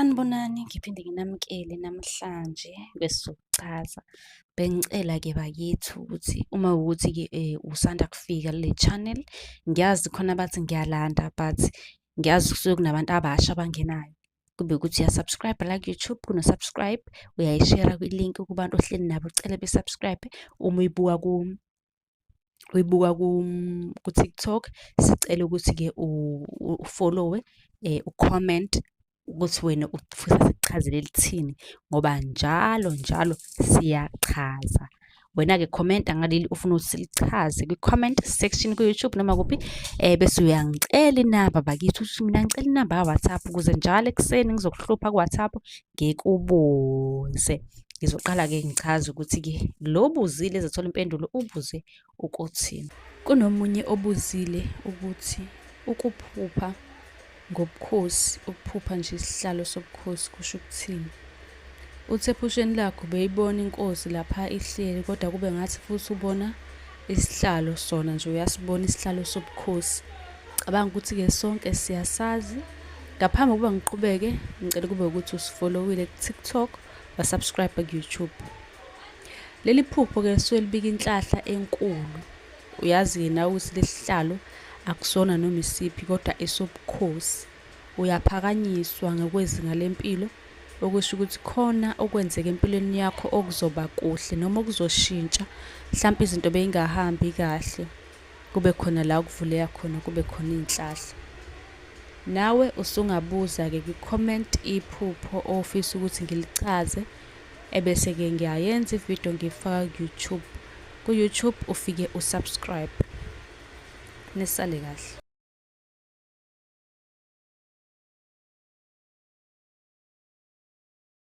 Sanibonani, ngiphinde nginamukele namhlanje kwesizochaza. Bengicela-ke bakithi ukuthi uma kuwukuthi-ke usanda kufika kule channel, ngiyazi khona abathi ngiyalanda but ngiyazi kusuke kunabantu abasha abangenayo. Kube ukuthi uya-subscribe la ku-YouTube, kuno-subscribe, uyayishera kwi-link kubantu ohleli nabo, ucele be-subscribe. Uma uyibuka uyibuka ku-TikTok, sicela ukuthi-ke u-follow-we, u-comment ukuthi wena ufisa sikuchazele lithini ngoba njalo njalo siyachaza. Wena-ke khomenta ngaleli ofuna ukuthi silichaze kwi-comment section ku-YouTube noma kuphi, bese uyangicela inamba bakithi, uthi mina ngicela inamba ka-WhatsApp ukuze njalo ekuseni ngizokuhlupha ku-WhatsApp ngikubuze. Ngizoqala-ke ngichaze ukuthi-ke lo obuzile ezothola impendulo ubuze ukuthini. Kunomunye obuzile ukuthi ukuphupha ngobukhosi, ukuphupha nje isihlalo sobukhosi kusho ukuthini. Uthi ephusheni lakhe ubeyibona inkosi lapha ihleli kodwa kube ngathi futhi ubona isihlalo sona nje uyasibona isihlalo sobukhosi. Cabanga ukuthi-ke sonke siyasazi. Ngaphambi kokuba ngiqhubeke, ngicela kube ukuthi usifolowile ku-TikTok, wa-subscribe ku-YouTube. Leli phupho-ke lisuke libika inhlahla enkulu. Uyazi-ke nawe ukuthi lesi sihlalo akusona noma isiphi kodwa esobukhosi. Uyaphakanyiswa ngokwezinga lempilo, okusho ukuthi khona okwenzeka empilweni yakho okuzoba kuhle noma okuzoshintsha. Mhlampe izinto bey'ngahambi kahle, kube khona la okuvuleka khona, kube khona iy'nhlahla. Nawe usungabuza-ke kwi-comment iphupho ofisa ukuthi ngilichaze, ebese-ke ngiyayenza ividiyo ngiyifaka ku-YouTube. Ku-YouTube ufike u-subscribe. Nisale kahle.